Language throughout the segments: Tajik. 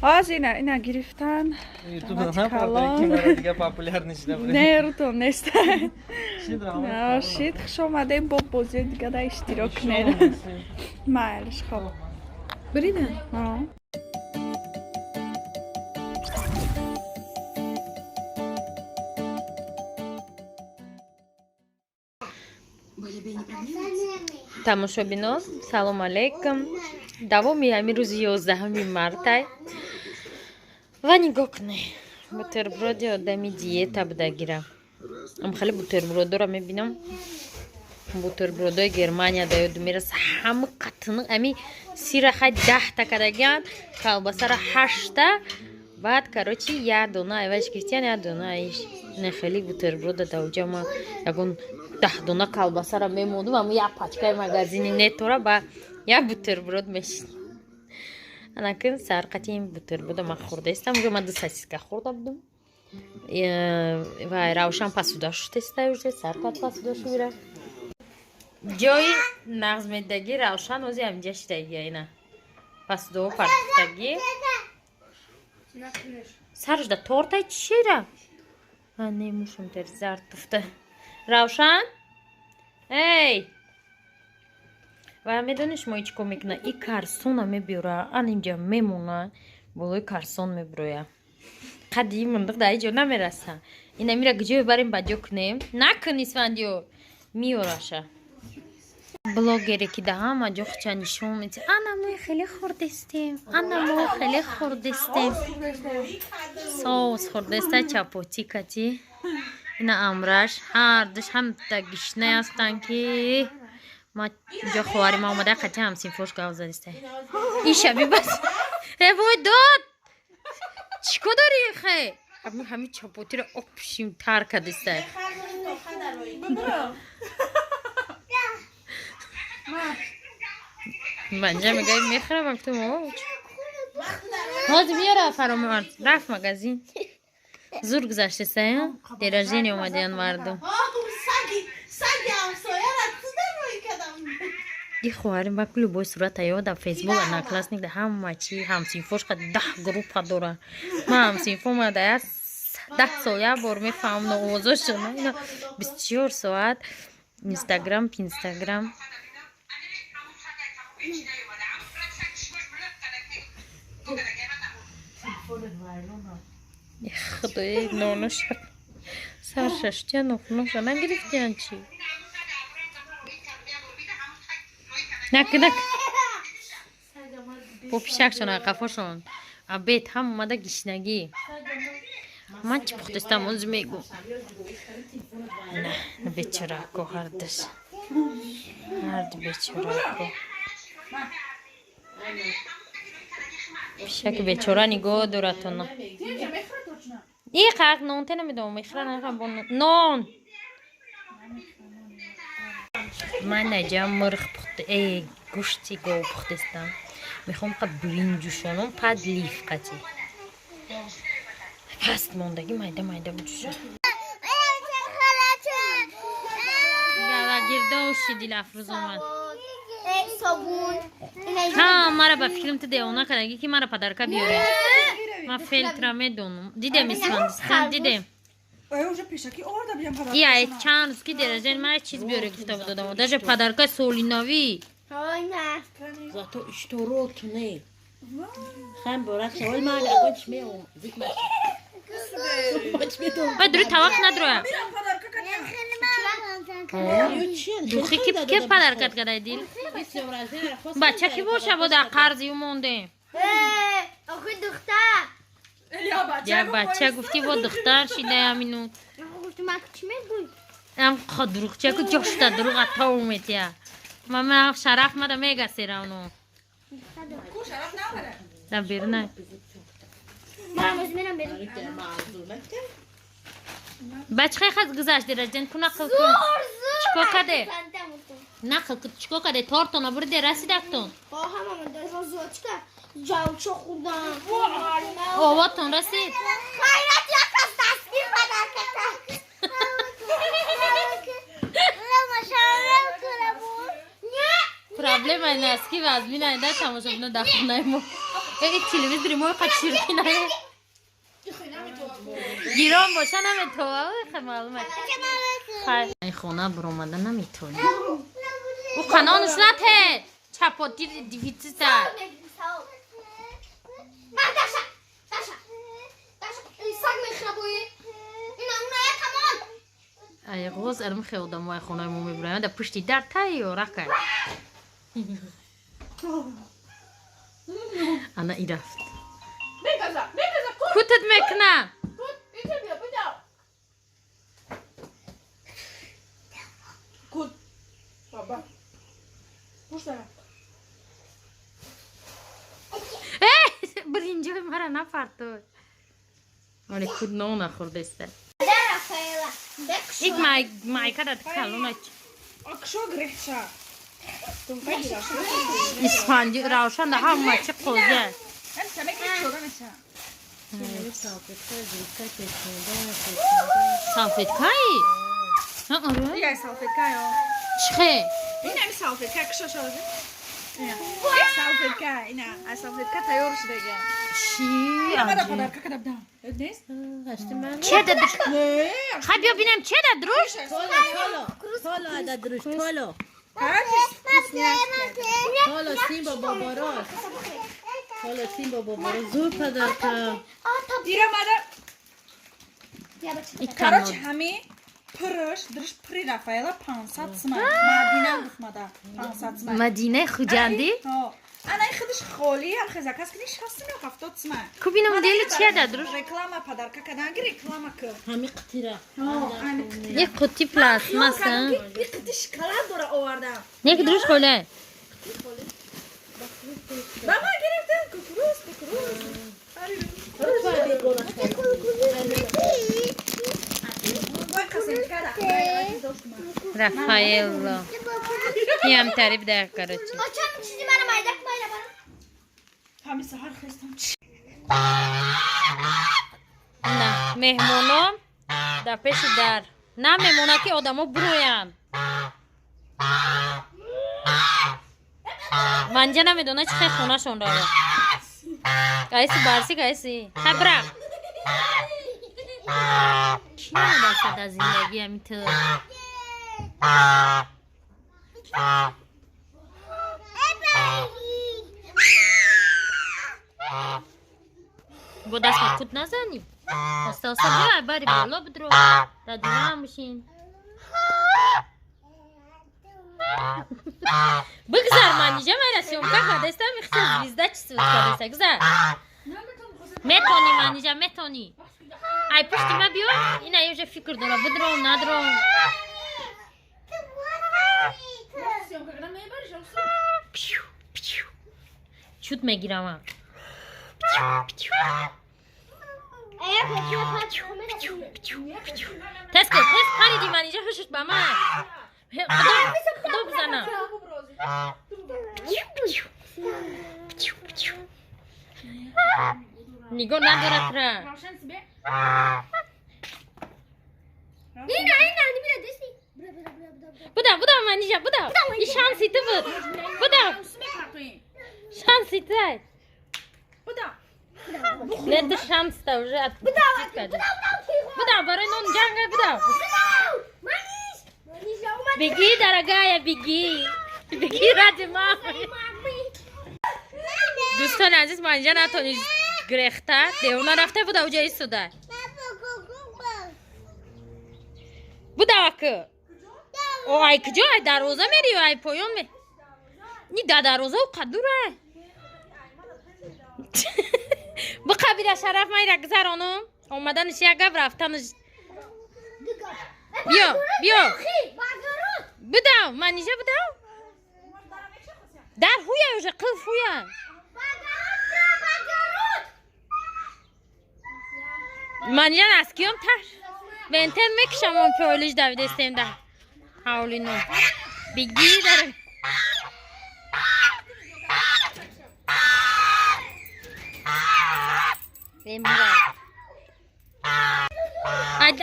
Ҳоз ина гирифтан. Не, рутон нест. Шид, хуш омадем, бо бозиҳои дига да иштирок кунед. Майлиш, хоб. Бирида? Тамошобинон, салом алейкум. Давоми ҳамин рӯзи 11-уми мартай ва нигоҳ кунед, бутерброди одами диета будагира. Хеле бутербродоро мебинам, бутербродои Германия да ёду мераса. Ҳама қатини ами сира хай 10-та кардагиан, колбасара ҳашта, баъд, короче, як дона айваш гирифтиян, як дона аиш. Не, хеле бутерброда даоҷа ма ягон 10 дона колбасара мемондум, ама як пачкаи магазини нетора ба як бутерброд мешид. Анакин сарқати ин бутерброда ман хӯрдаистам. Уже ман ду сосиска хӯрда будум ва Равшан пасуда шудеста, уже сарқат пасуда шудира. Ҷои нағз медагӣ Равшан ози ҳаминҷа шидагия, ина пасудао партуфтагӣ, сарашда тортай чира не мушум тер зард туфта. Равшан, эй, ва медонӣ шумо чӣ кор мекуна? И карсона мебиёра, ан инҷа мемона, болои карсон мебироя. Қади мундиқ дар ҷо намераса. Ина мира куҷое барем, ба ҷо кунем? Накун, Исфандиё миёраша. Блогере ки да ҳама ҷо хуча нишон медиҳ: ана мо хеле хӯрдестем, ана мо хеле хӯрдестем, соус хӯрдеста, чапотӣ кати. Ина амраш ҳардуш ҳамта гишнае ҳастанд, ки ма ҷо ховари ма омада, қати ҳамсинфош гав задиста. Иша бибас, э вой, дод, чӣ ко дорӣ? Хе, ҳами чапотиро опшим тар кадиста. Манҷа мегаи мехӯрам, гуфтам, ҳозир меёра. Фаромард рафт магазин, зур гузаштеса, день рождения омадиян мардум. Ди хоҳарим ба любой сурата ё дар Фейсбук, Одноклассник, да ҳама чи ҳамсинфош қа 10 группа дора. Ман ҳамсинфома да як 10 сол як бор мефаҳмам овозошона. Ина 24 соат Инстаграм, Инстаграм. Худои, ноноша саршаштия, нохуноша нагирифтиян чӣ? Нак, нак, бо пишакшон қафошон абед ҳам омада. Гишнагӣ ман чӣ пухтастам, оз мегум. На, бечорако, ҳардаш, ҳарду бечорако. Пишаки бечора нигоҳ доратона. И қақ нон те намедонам, мехӯра, намехӯра, бо нон. Ман наҷа мирғ пухта, э, гӯшти гов пухтестам. Мехоҳам қа бирин ҷӯшонам, подлив қати паст мондагӣ, майда майда буҷӯшон. Галагирдоши Дилафрӯз омад. Ҳа, мара ба фикрам ту девона кардагӣ, ки мара подарка биёре. Ман фелтра медонам, дидем, Исфандистан дидем. Ия, чанд рӯз ки день рождения ман чиз биёре гуфта будодам, даже подарка солинавӣ. Зато ишторот не. Хан борак шавал ман агон чме зик ма. Ой, дури тавақ надроя. Духи ки ке подаркат кадай, дил бача ки боша, бо дар қарзи ӯ мондем. Охи, духтар. Як бача гуфтӣ, бо духтар шида амину. Ам дурӯғчаку ҷошта дурӯға тов метия. Мама шараф мада мегасера уно. Да берна. Бачхай хаз гузашт день рождения ку, нақл кун. Чико каде? Нақл кун, чико каде? Тортона бурде, расидактон? Ҷавчо хӯрдам. Овотон расид? Хайрат як аз дастгир подарка кард. Проблема ин аст, ки вазмин айда тамошобино дар хонаи мо. Эй, телевизори мо қад ширкина. Гирон боша наметова, хе маълума. Хай, хона буромада наметавонӣ. Ӯ қанонаш нате. Чапоти дефицита. Ай ғоз арм хе одамои хонаи мо мебураям, да пушти дар тайёра кай. Ана и рафт. Кутат мекна. Кут. Баба. Пушта. Биринҷои мара нафарто. Оле кут нон нахӯрдеста. Ик майка дад калона. Акшо грехша. Исфанди Равшан да ҳама чи қоза. Салфеткаи? Я салфеткаи. Чихе? Ин ами салфетка кшо шози. Салфетка, ина, а салфетка тайёр шудага. Чи? Мара подарка када бдам. Нест? Че да друж? Хай биё бинем че да друж? Толо, толо, да друж, толо. Толо, симба боборос. Толо, симба боборос. Зур подарка. Ира мада. Короче, ҳами пурш друж пури Рафаэла 500 сма. Мадина гуфт мада 500 сма. Мадинаи Хуҷандӣ? Ана худаш холӣ ам хе заказ кини 60 ё 70 сма. Ку бинам дели чия да друж? Реклама подарка кадан ги реклама ку. Ҳами қутира. Як қути пластмасс. Як қути шоколад дора овардам. Нек друж холе. Ба ман гирифтам кукуруз, кукуруз. Рафаэлло. Ям тариф да, короче. На, меҳмоно дар пеши дар. На мемонад ки одамо буроянд. Манҷа намедона чи хел хонашон рава. Кайси барси, кайси. Хай бира. Чӣ намедонистад аз зиндагӣ ами ту? Бо даст ба кут назанӣ. Оста оста биёй бари боло бидро. Дар диван бишин. Бигзар манижа майра съёмка кардастам ихта звезда чиз кардаса. Гузар. Метони манижа метони. Ай пушти ма биё, ина уже фикр дора бидром надром. Чут мегирам. Тез кун, тез париди манижа ҳушуш ба ман. Худо бизанам. Нигоҳ надорад ра. Будам, будам манижа, будам. И шанси ту буд. Будам. Шанси ту. Не ту шанс та уже отпустить кардӣ. Будам, барои нон ҷанга будам. Беги, дорогая, беги. Беги ради мамы. Дӯстони азиз, манижа натонист грехта. Девона рафта буда уҷа истода. Буда ака. О, ай куҷо? Ай дарвоза мери ё ай поён ме? Ни да дарвоза у қадура. Биқабира шараф майра гузаронум. Омаданаш як гап, рафтанаш. Биё, биё. Будав, манижа будав. Дар ҳуя уже қилф ҳуя. Манижа наскиём тар. Бентен мекушам он пиёлиш давидестем да ҳавлино. Беги дар.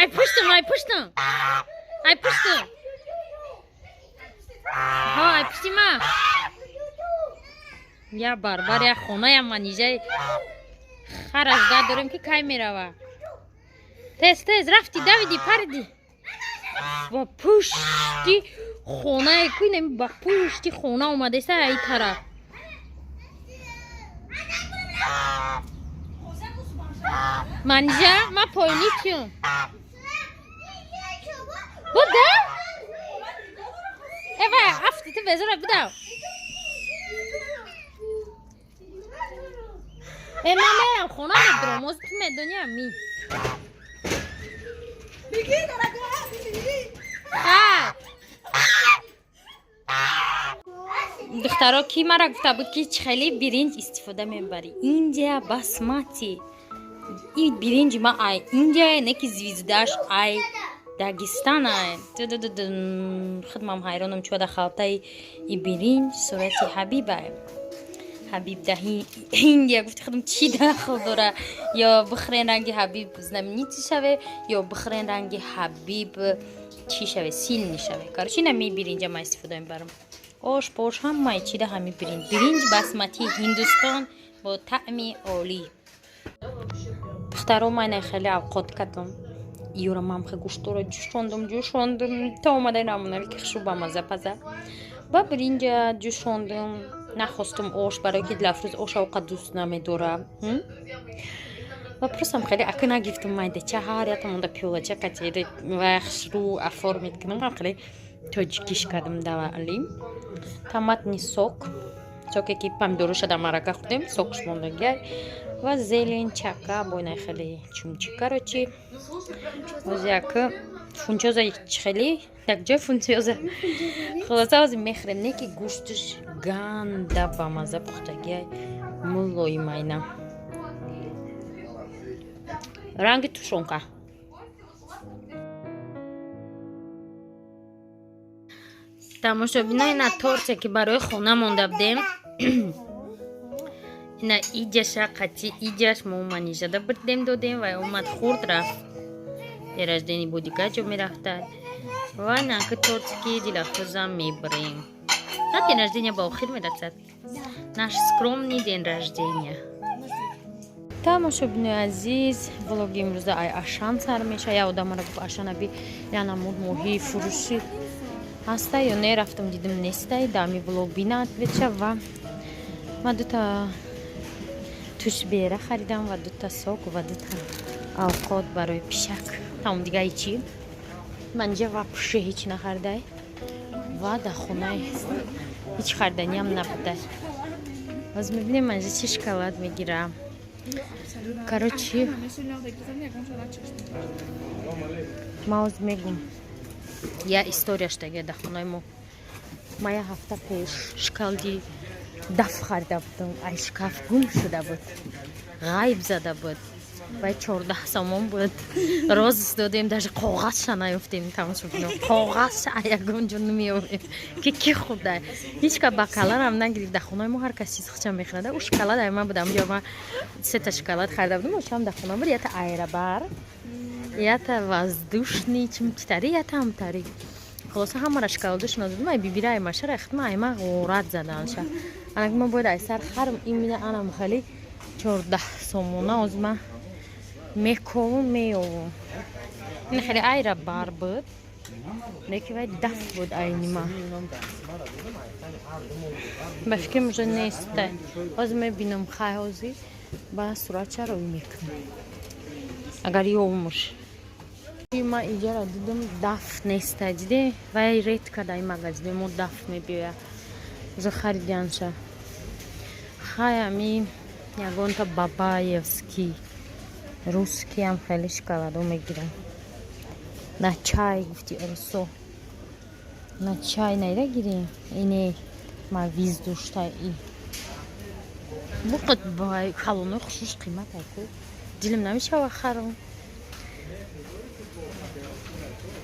I pushed him, I pushed him. I pushed him. Oh, I pushed him up. Я барбар, я хона, я Манижаи харажда дорем, ки кай мерава. Тез, тез рафти, давиди, париди. Ба пушти хонае ку, инами ба пушти хона омадаиста, ай тараф. Манижа, ма поёни чиём? Буда? Эва, афти, ту безора бидав. Э, ман мерам хона, медурам, оз ту медони ами. Духтаро, ки мара гуфта буд, ки чӣ хеле биринҷ истифода мебарӣ? Индия басмати. И биринҷи ма ай Индия, не ки звездаш ай Дагистан ай. Худмам ҳайронам, чӯ да халтаи и биринҷ сурати Ҳабиб ай. Ҳабиб да Индия, гуфти худам, чӣ дахл дора? Ё бихӯрен, ранги Ҳабиб знаменитый шаве, ё бихӯрен, ранги Ҳабиб чӣ шаве, сильный шаве. Короче, ина ми биринҷа ма истифода мебарам. Ош пош ҳамаи чида ҳами биринҷ. Биринҷ басмати Ҳиндустон бо таъми олӣ. Духтаро, ман хеле авқот кардам. Юра мам хе гӯштора ҷӯшондум, ҷӯшондум, то омадаи намонали ки хушу бамаза паза. Ба биринҷа ҷӯшондум, нахостум ош, барое ки Дилафрӯз ош авқат дӯст намедора. Ва просто хеле ака нагирифтум майдача, ҳар ята монда пиёлача катида ва хушрӯ оформить кунам, хеле тоҷикиш кардам давали. Томатный сок, соке ки помидоруша дар марака хӯрдем, сокш мондагиай, ва зелень чака бо инай хеле чумчи. Короче, ози як фунчоза хеле як ҷой фунчоза. Хулоса, ози мехӯрем, не ки гӯшташ ганда бамаза пухтагиай, мулоимайна. Ранги тушонка. Тамошобино, ина торте, ки барои хона монда будем, ина иҷаша қати иҷаш мо Манижада бурдем, додем, ва омад, хурд, рафт. День рождения бо дигар ҷо мерафтад. Ва наки торте, ки Дилафрӯзам мебарем. На, день рождения ба охир мерасад. Наш скромный день рождения. Тамошобинои азиз, влоги имрӯза ай Ашан сар меша. Я одамара гуфт, Ашан аби я намуд моҳии фурӯшӣ ҳаста ё не? Рафтам, дидим, нестай. Дами влог бинад беча. Ва ма дута тушбера харидам ва дута сок ва дута авқот барои пишак. Тамом, дига ҳичи. Манҷа вообще ҳеч нахаридай ва дар хонаи ҳеч хариданиам набудай. Боз мебинем, манҷа чӣ шоколад мегирам. Короче, ма оз мегум я история штага. Дар хонаи мо ма як ҳафта пеш шоколади даф харида будам, ай шкаф гум шуда буд, ғайб зада буд. Вай 14 сомон буд. Роз додем, даже коғазша наёфтем. Тамошобино, коғазша ягон ҷо намеёбем, ки ки хӯрда. Ҳеҷ ка ба каларам нагирифт. Дар хонаи мо ҳар кас чиз худша мехӯрада. Ӯ шоколад ай ман будам. Ҷо ма сета шоколад харида будам, ошам дар хона буд: ята аэробар, ята воздушный чимчитари, ята ҳамтари. Хулоса, ҳамара шоколадошона додам. Ай бибира, ай машара, хидма ай ма ғорат заданша. Анак ма бояд ай сар харм имина анам хеле 14 сомона. Оз ма мековум, меёвум. Ин хеле айра бар буд, леки вай даф буд. Айнима ба фикрам уже неста. Ҳозир мебинам. Хай, ҳозир ба суратча рӯй мекунам, агар ёвумуш. Ма иҷара дидам, даф неста. Диде, вай редко дар ин магазинои мо даф мебиёяд. Уже харидианша. Хай, ами ягонта бабаевский, русскиам хеле шоколадо мегирам. На чай гуфти урусо, на чай найда гирем. Ине ма виз дошта и буқат калонои хушуш қимат айку. Дилам намешава харам,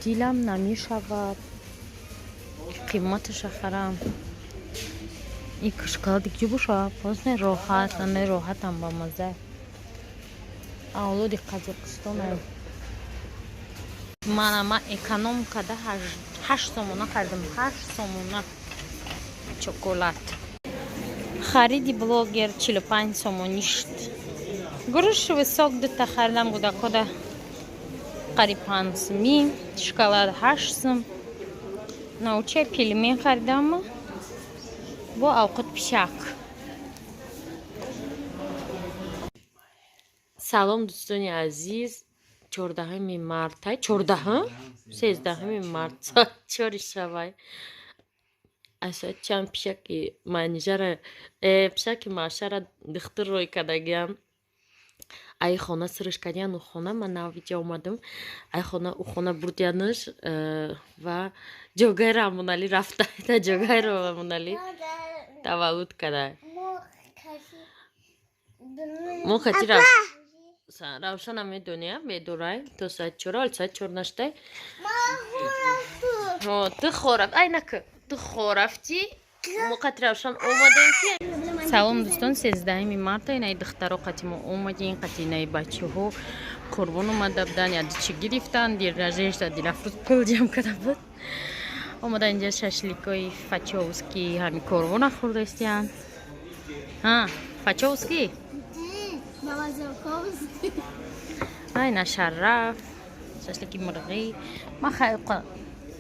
дилам намешавад қиматаша харам. И шоколади куҷо боша? Боз не, роҳат, не, роҳатам бамаза. Авлоди Қазоқистон. Мана, ма эконом када 8 сомона харидам, 8 сомона чоколад. Хариди блогер 45 сомонӣ шуд. Грушевый сок дута харидам, гудакода қариб 5 сумӣ, шоколад 8 сум, научай пельмен харидам бо авқот пишак. Салом, дӯстони азиз. 14-уми мартай, 14-ум, 13-уми март, соат 4-и шавай. Аз соати чанд пишаки Манижара, пишаки Машара духтур рой кардагиам. Ай хона сирш кардиян, у хона ман навиҷа омадам. Ай хона у хона бурдиянаш ва ҷогаи Рамоналӣ рафта, та ҷогаи Рамоналӣ таваллуд карда. Мо хати Равшана медони, медорай то соати 4, ҳол соати 4 наштай. Ту хораф, ай нака, ту хорафтӣ. Мо қати Равшан омадем ки. Салом, дӯстон, 13-уми марта. Инаи духтаро қати мо омадем, қати инаи бачаҳо қурбон омада будан, ядичи гирифтан, дирнажешта Дилафрӯз пул ҷамъ карда буд. Омада инҷа шашликои фачовский ҳами корвона хӯрдаистиянд. Фачовский. Ай, нашараф, шашлики мурғӣ. Ма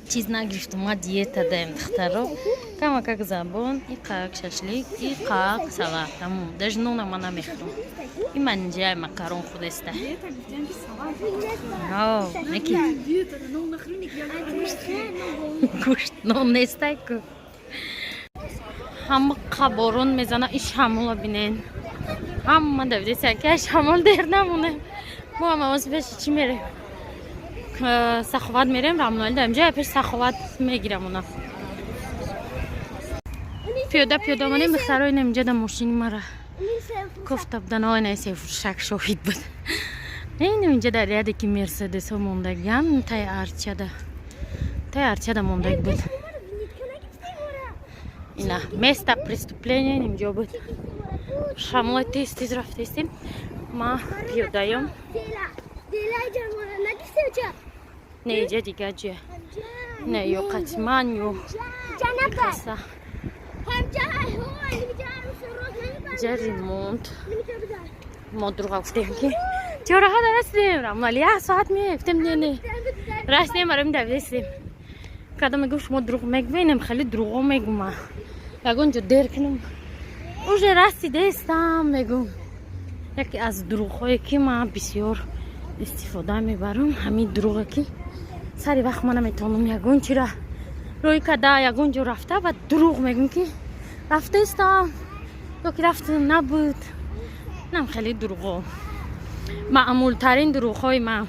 чиз нагирифтум, ма диета даем, духтаро. Камакак забон, иқак шашлик, иқак салат, тамом. Даже нона ма намехӯрам. И манҷай макарон хӯрдаиста. Неки гӯшт нон нестай ку. Ҳама қаборон мезана, и шамола бинен. Ҳама давидеса ки шамол дер намонем. Мо ҳам авози пеши чӣ мерем? Саховат мерем, Рамоналӣ дар инҷа пеш Саховат мегирам она. Пиёда пиёда омадем, духтаро, инам инҷа дар мошини мара кофта будан. Ой, на сефуршак шоҳид буд. Инам инҷа дар ряде ки Мерседесҳо мондагиан, таи арчада. Таи арчада мондаг буд. Ина место преступления инҷо буд. Шамолай тез тез рафтаистем. Ма пиёдаём. Не, иҷа дига ҷия. Не, ё қатиман, ё каса. Иҷа ремонт. Мо дурға гуфтем ки чораҳа расидем. Рамали як соат мегуфтем, не, не. Расидем, барои давидестем. Када мегуфт, шумо дурӯғ мегӯем, хеле дурӯғо мегӯма. Ягон ҷо дер кунам. Уже расидестам, мегӯм. Яке аз дурӯғҳое ки ман бисёр истифода мебарам, ҳамин дурӯғе ки сари вақт ман наметавонам ягон чира рӯй када, ягон ҷо рафта ва дурӯғ мегӯм ки рафтаистам ё ки рафтам набуд. Нам хеле дурӯғо. Маъмултарин дурӯғҳои ман.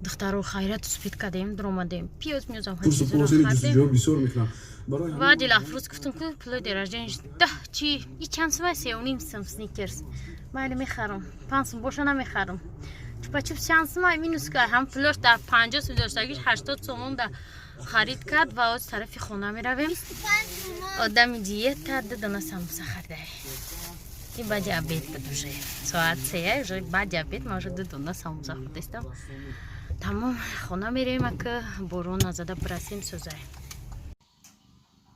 Духтаро, хайрату супид кардем, дуромадем. Пиёз миёзам хардем. Ва Дилафрӯз гуфтам ки пулои день рождения даҳ чи и чанд сумай, 3,5 сум сникерс. Майли, мехарам. 5 сум боша намехарам. Чупа-чуп чанд сумай минус кард. Ҳам пулош дар 50 сум доштагиш 80 сомон да харид кард ва оз тарафи хона меравем. Одами диета ду дона самбуса харида. И баъди обед буд уже. Соат 3 уже баъди обед ман уже ду дона самбуса хӯрдаистам. Тамом, хона меравем, ака борон назада бирасем, сӯзаем.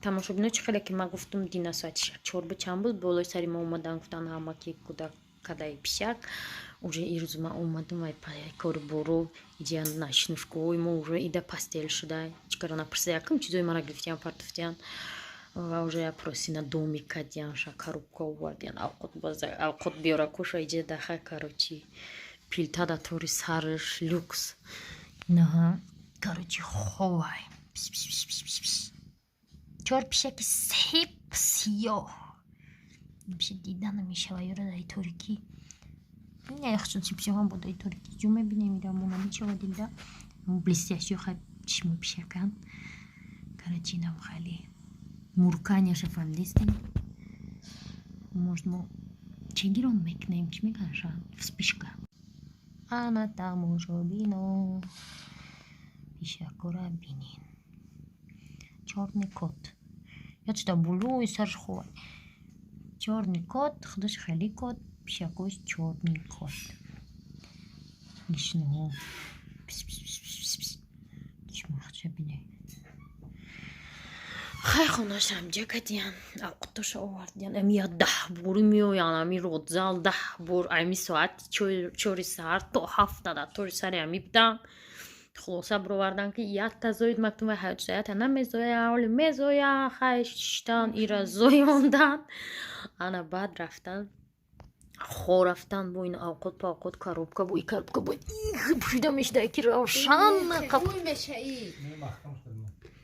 Тамошобино, чӣ хеле ки ман гуфтум, дина соати 4 бу чанд буд, болои сари мо омадан, гуфтан ҳама ки кӯдак кадаи пишак. Уже ирӯз ман омадам вай кори боро иҷа ночнушкаҳои мо уже ида постель шуда. Чикаро напурсида, якум чизои мара гирифтиян, партофтиян ва уже я просина домик кардиян, ша коробка овардиян, авқот биёра куша иҷа даха, короче, плита да тори сараш люкс. Инаҳа, короче, ховай. Чор пишаки сеп сиёҳ. Пиша дида намешава ёра даи торикӣ. Яхчун чипсиҳо бо даи торикӣ ҷо мебинем, ира мо намешава дида. Блестящий хай чишми пишакан. Короче, инам хеле мурканияша фаҳмидистем. Может, мо чӣ гирон мекунем, чӣ мегаша? Вспышка. Ана тамошобино, пишакора бинен. Чёрный кот. Ё болои сарш ховай. Чёрный кот, худаш хеле кот, пишакош чёрный кот. Гишнаҳо. Чишмои худша бинед. Хай, хонаша ҳамҷа кадиян, авқутоша овардиян. Ами я 10 бори меоян, ами родзал 10 бор, ами соати 4 саҳар то 7 да тори сари ами будан. Хулоса бировардан, ки якта зоид мактум, вай ҳаётшаята намезоя, оли мезоя. Хай, шиштан, ира зоёндан. Ана баъд рафтан, хо рафтан бо ин авқот павқот, коробка бо и коробка бо пӯшида мешуда, ки равшан.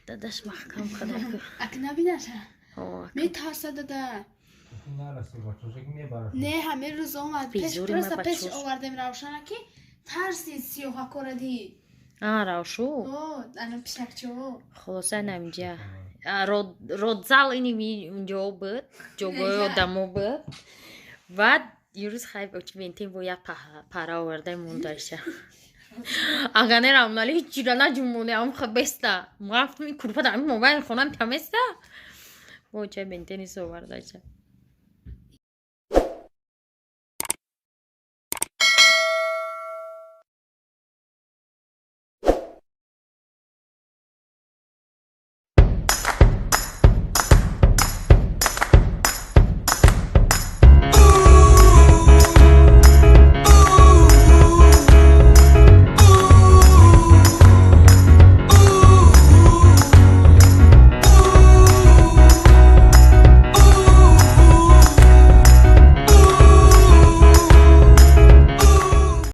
Дадаш маҳкам када. Ак набинаша. Метарса дада. Не, ҳамин рӯз омад. Просто пеш овардем Равшана, ки тарси сиёҳакора дид. А, Равшу. Ана пишакчо. Хулоса, намҷа родзал ини унҷо буд, ҷогои одамо буд. Баъд ирӯз хай бентем, бо як пара овардаем, мондаша. Агар не рамнали ҳичира наҷумоне, ам беста рафтум, ин курпа дар мобайни хонам таместа, бо чай бентенис овардаша.